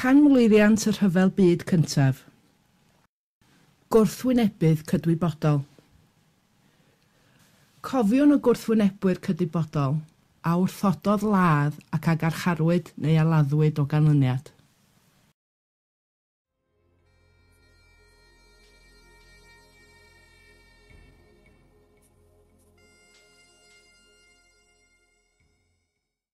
Canmlwyddiant y Rhyfel Byd Cyntaf. Gwrthwynebydd cydwybodol. Cofiwn y gwrthwynebwyr cydwybodol a wrthododd ladd ac a garcharwyd neu a laddwyd o ganlyniad.